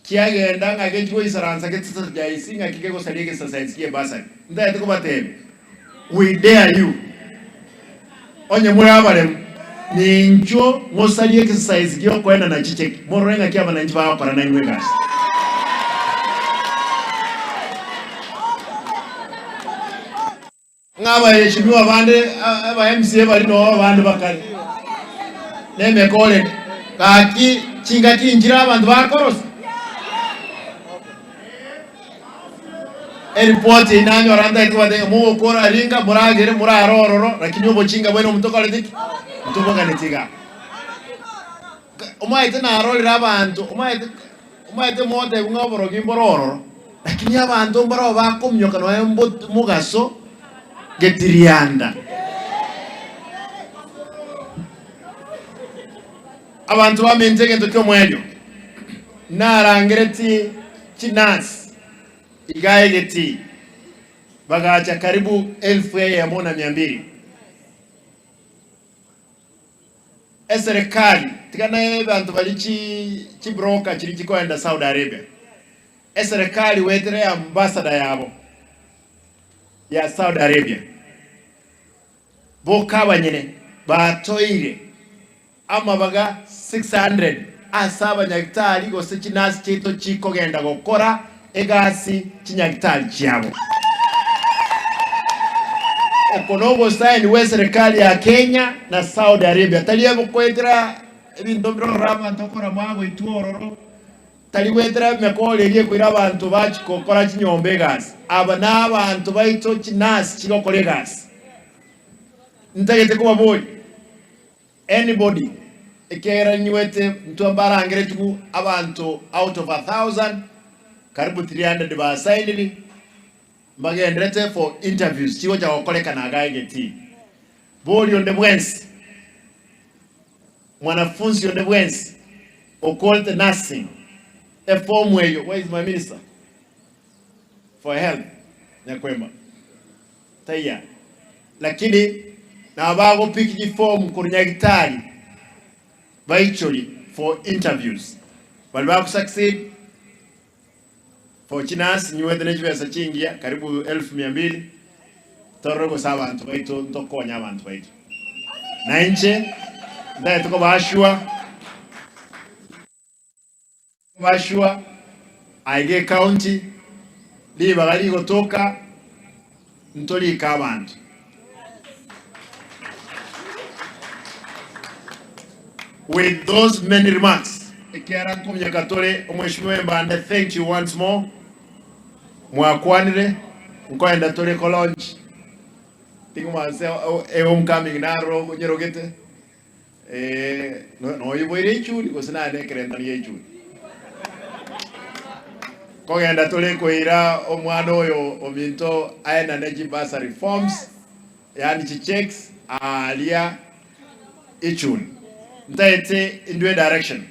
Kiagenda ng'a gechi goisaransa gesasajaisi ng'aki kegosaria egesasaisi ki'ebasari. Ntagete kobatebia, we dare you, onye more abaremu, ninchwo mosarie egesasaisi gi'okoenana chicheki, morore ng'aki abananchi bagokora nainwe egasi. Ng'a abayeshimiwa bande aba MCA bari noo abande bakare nemekorere gaki chingaki nchire abanto bakorosa eripoti eyio nanyora ntagete kobatebia ng'a mogokora ringa moragere morare ororo lakini obochinga bwaino motokoreti ki? Motoboganeti igaa. Omanyete narorire abanto omanyete omanyete motebiwa ng'a oborogi mbore ororo, lakini abanto mbarabwo bakominyoka nonya mbo mogaso getirianda. Abanto baminto egento ki'omoerio, narangeretie chinurse iga egetii, bagacha karibu elfu eyemo na mia mbili. Eserekari, tiga naye abanto baria chi chibroker chiria chikoenda Saudi Arabia, eserekari goetera eambassador yabo ya Saudi Arabia, boka abanyene batoire amabaga 600 ase abanyagitari gose chinurse chiaito chikogenda gokora egasi chinyagitari chiabo. Oko nogosaini gw'eserekari ya Kenya na Saudi Arabia, tari goetera ebinto mbire ororo abanto okora mwagoitwa ororo, tari goetera emekori eria ekoira abanto bachi gokora chinyomba egasi. Aba nabanto baito chinurse chigokora egasi. Ntagete kobaboria. Anybody, ekiagera nywete ntwe mbarangeretigwe abanto out of a thousand, karibu 300 basainiri, mbagenderete for interviews chigocha gokorekana igaa egetii. Boria onde bwensi, mwanafunzi onde bwensi okorete nursing, eform eyo, where is my minister for health, Nyakwemba? Taiya. Lakini nabo bagopick chiform korwa nyagitari baichori for interviews. Baria bago succeed for chinurse nywete ne chibesa chingiya karibu elfu mia mbili torore gose abanto baito ntokonye abanto baito. Na inche ntagete koba assure koba assure aiga ecounty ribaga rigotoka ntorike abanto. With those many remarks, ekiagera nkominyeka tore omweshimiwa Embande thank you once more, mwakwanire nkoenda tore ko launch ting'wanse e homecoming naro nyerogete eh, noiboire echuni gose naye nekerentani ya echuni kogenda tore koira omwana oyo ominto aenane chibursary forms yaani chichecks aaria echuni ntaete indwe direction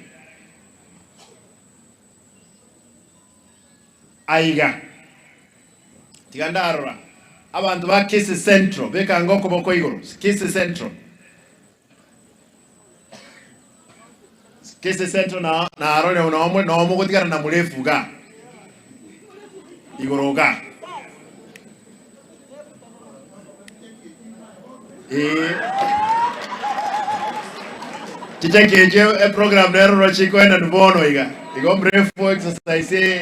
aiga tiga ndarora abanto ba Kisii Central bekanga okoboko igoro Kisii Central Kisii Central na narore nomo nomo gotigana na murefu igaa igoro igaa Eh. Chicheki echio eprogram nero rochikoenanu bono iga igo mrefu exercise.